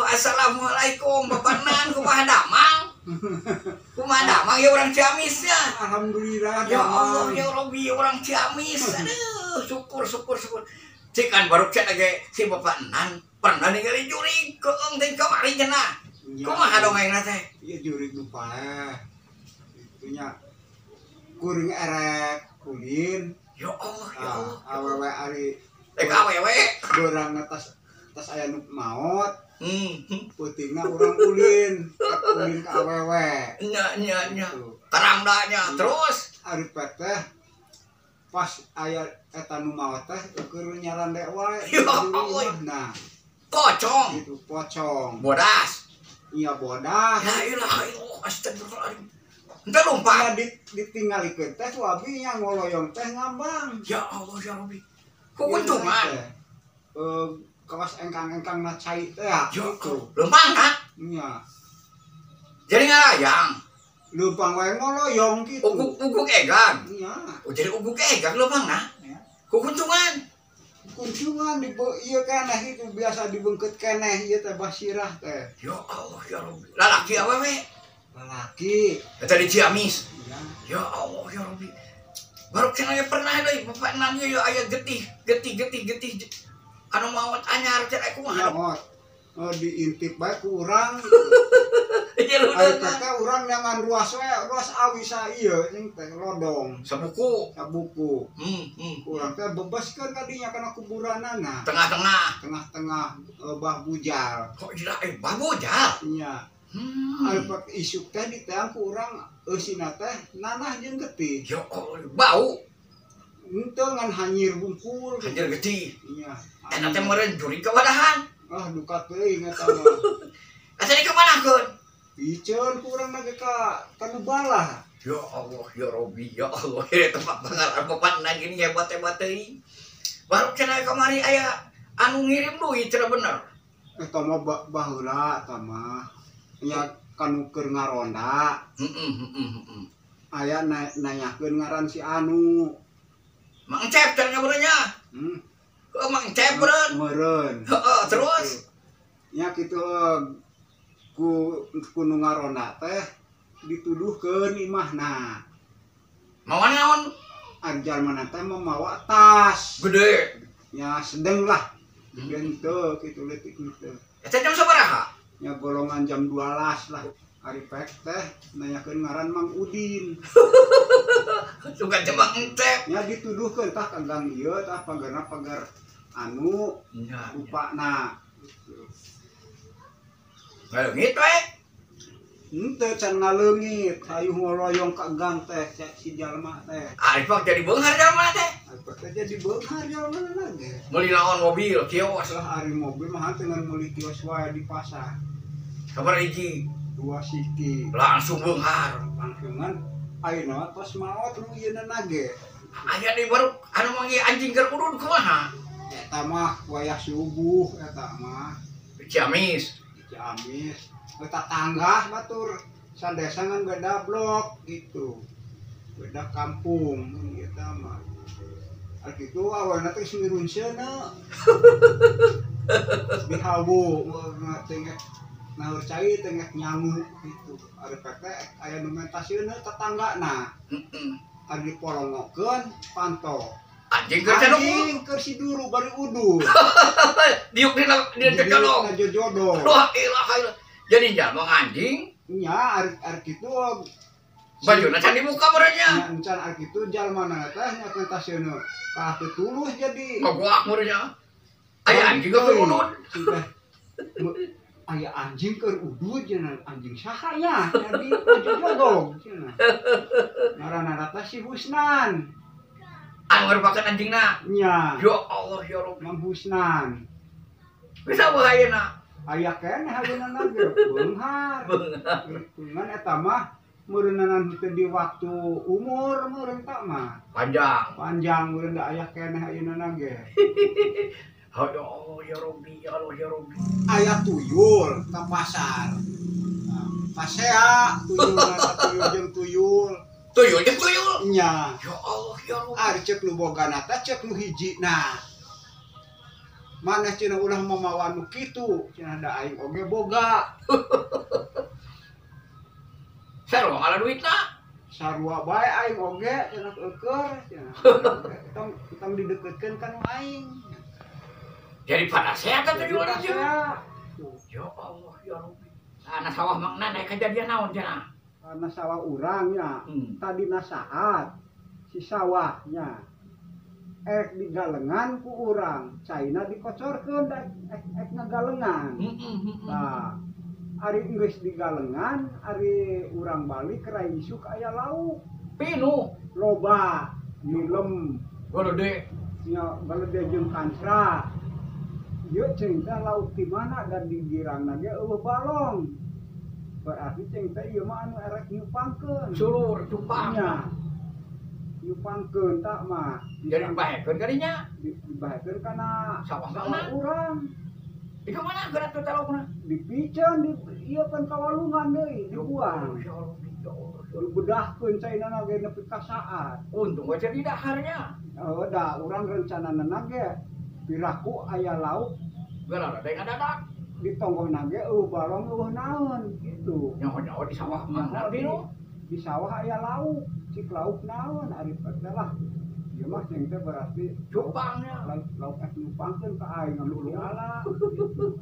Assalamualaikum Bapak Nan, kumaha damang? Kumaha damang ya orang Ciamisnya? Alhamdulillah. Ya Allah ya Rabbi, orang Ciamis. Aduh, syukur syukur syukur. Cikan baru cek lagi si Bapak Nan pernah ningali jurig keung teh kamari cenah. Kumaha dongengna teh? Iya, jurig nu paeh. Itunya kuring erek ulin. Ya Allah ya Allah. Awewe ari Rek awewe. Beurang tas tas aya nu maot. Peutingna urang ulin, ulin ka awewe. Nya nya nya. Karamdanya terus ari teh pas aya eta nu maot teh keur nyarande wae. Ya Allah. Nah, pocong. Itu pocong. Bodas. Iya bodas. La ilaha illallah, astagfirullahaladzim. Henteu lompat. Ya ditinggalikeun teh ku abi nya ngoloyong teh ngambang. Ya Allah ya Rabbi. Kukuntungan. Kawas engkang-engkang na cai teh ya. Gitu. Lempang kan? Iya. Jadi ngalayang. Lempang wae ngoloyong gitu. Uguk-uguk egang. Iya. Oh, jadi uguk egang lempang nah. Iya. Kukuntungan. Kuntungan di ieu keneh itu biasa dibengket keneh ieu teh basirah teh. Ya Allah ya Rabbi. Lalaki awewe? Lalaki. Eta di Ciamis. Iya. Ya Allah ya Rabbi. Baru cenah pernah deui Bapak Nan ieu aya getih, getih, getih, getih. Anu maot anyar cenah kumaha? Maot. Oh, diintip bae ku urang. Ieu Ari teh urang nyangan ruas we, ruas awi sa ieu jeung teh lodong. Sabuku. Sabuku. Urang teh bebaskeun kadinya kana kuburanana. Tengah-tengah. Tengah-tengah bah bujal. Kok jira bah bujal? Iya. Ari pak isuk teh diteang ku urang eusina teh nanah jeung getih. Ya Allah, bau. Henteu ngan hanyir bungkul. Hanyir getih. Iya. Eta teh meureun jurig ka wadahan. Ah duka teuing eta mah. Asa dikemanakeun? Piceun ku urang mah ka nu balah. Ya Allah ya Rabbi ya Allah. Ieu tempat pangalaman Bapak Nan gini hebat-hebat teuing. Baru cenah kamari aya anu ngirim duit cenah bener. Eta mah baheula eta mah. Nya kanu keur ngaronda. Heeh. Aya nanyakeun ngaran si anu. Mang Cep cenah meureun nya. Heuh Mang Cep meureun. Meureun. Heeh, terus nya kitu ku nu ngaronda teh dituduhkeun imahna. Mawa naon? Ari jalmana teh mamawa tas. Gede. Nya sedeng lah. Gede henteu kitu leutik henteu. Eta jam sabaraha? Nya golongan jam 12 lah. Ari pek teh nanyakeun ngaran Mang Udin. Sugan teh Mang Encep. Nya dituduhkeun tah ka gang ieu tah pagarna pagar anu rupana. Ngaleungit we. Henteu can ngaleungit, hayuh ngoloyong ka gang teh si jalma teh. Ari pek jadi beunghar jalma teh. Ari pek teh jadi beunghar jalma ge. Meuli naon mobil, kios. Lah ari mobil mah henteu ngan meuli kios wae di pasar. Sabaraha hiji? 2 siki. Langsung beunghar. Langsungan ayeuna tos maot nu ieuna ge. Aya deui baru anu manggih anjing keur udud kumaha? Eta mah wayah subuh eta mah. Ciamis. Ciamis. Eta tangga batur sadesa ngan beda blok gitu. Beda kampung eta mah. Ari kitu awalna teh geus ngirunseuna. Dihawu teh nahur cai teh nyangu gitu. Ari teh aya nu mentasieuna tetanggana. Heeh. Ari dipolongokeun panto. Anjing keur cenung. Anjing keur si duru bari uduh. Diuk dina jojodo. Jojodo. Wah, ilah ilah. Jadi jalma anjing. Nya ari kitu bajuna can dibuka meureun nya. Nya encan ari kitu jalmana teh nya mentasieuna. Kalah teu tulus jadi. Ngaguak meureun nya. Aya anjing keur udud. Aya anjing keur udud cenah anjing saha nya jadi jojodog cenah. Ngaranna teh si Husnan. Anu ngarupakeun anjingna. Nya. Ya Allah ya Rabbi. Mang Husnan. Bisa bae ayeuna. Aya keneh ayeuna ge beunghar. Ngan eta mah meureunana teu di waktu umur meureun ta mah. Panjang. Panjang meureun da aya keneh ayeuna ge. Ya Allah ya Rabbi ya Allah ya Rabbi. Aya tuyul ka pasar. Pasea tuyul tuyul jeung tuyul. Tuyul jeung tuyul. Nya. Ya Allah ya Rabbi. Ari ceuk nu bogana teh ceuk nu hijina. Maneh cenah ulah mamawa nu kitu, cenah da aing oge boga. Sarua ngala duitna. Sarua bae aing oge cenah eueur cenah. Tong tong dideketkeun ka nu aing. Jadi pada sehat atuh Jadi jualan pasea. jeung. Ya Allah ya Rabbi. Ana sawah Mang Nan aya kejadian naon cenah? Karena sawah urangnya tadina saat si sawahnya ek digalengan ku urang, caina dikocorkeun da ek, ek ngagalengan. Nah, ari geus digalengan, ari urang balik ke isuk aya lauk. Pinu. Loba nilem. Gede. Nya balede jeung kansra. Ieu cing teh lauk di mana dan di girangna ge euweuh balong. Berarti cing teh ieu mah anu erek nyupangkeun. Sulur cupang. Nya. Nyupangkeun tak mah. Jadi bahekeun kadinya. Dibahekeun kana sawah sawah mana? Urang. Di mana geura tuh laukna? Dipiceun di ieu kan kawalungan deui dibuang. Ya Allah, ya Allah. Dibedahkeun caina ge nepi ka saat. Untung aja di daharnya. Oh, da urang rencanana ge piraku aya lauk. Geura ada ngadadak. Di tonggohna ge euweuh balong euweuh naon gitu. Nyaho-nyaho di sawah Mang Nan Nyaho pinu. Di sawah aya lauk, cik lauk naon ari teh lah. Ieu mah cing teh berarti cupangnya. Lauk lauk ek nyupangkeun ka aing ngambil ala. Gitu.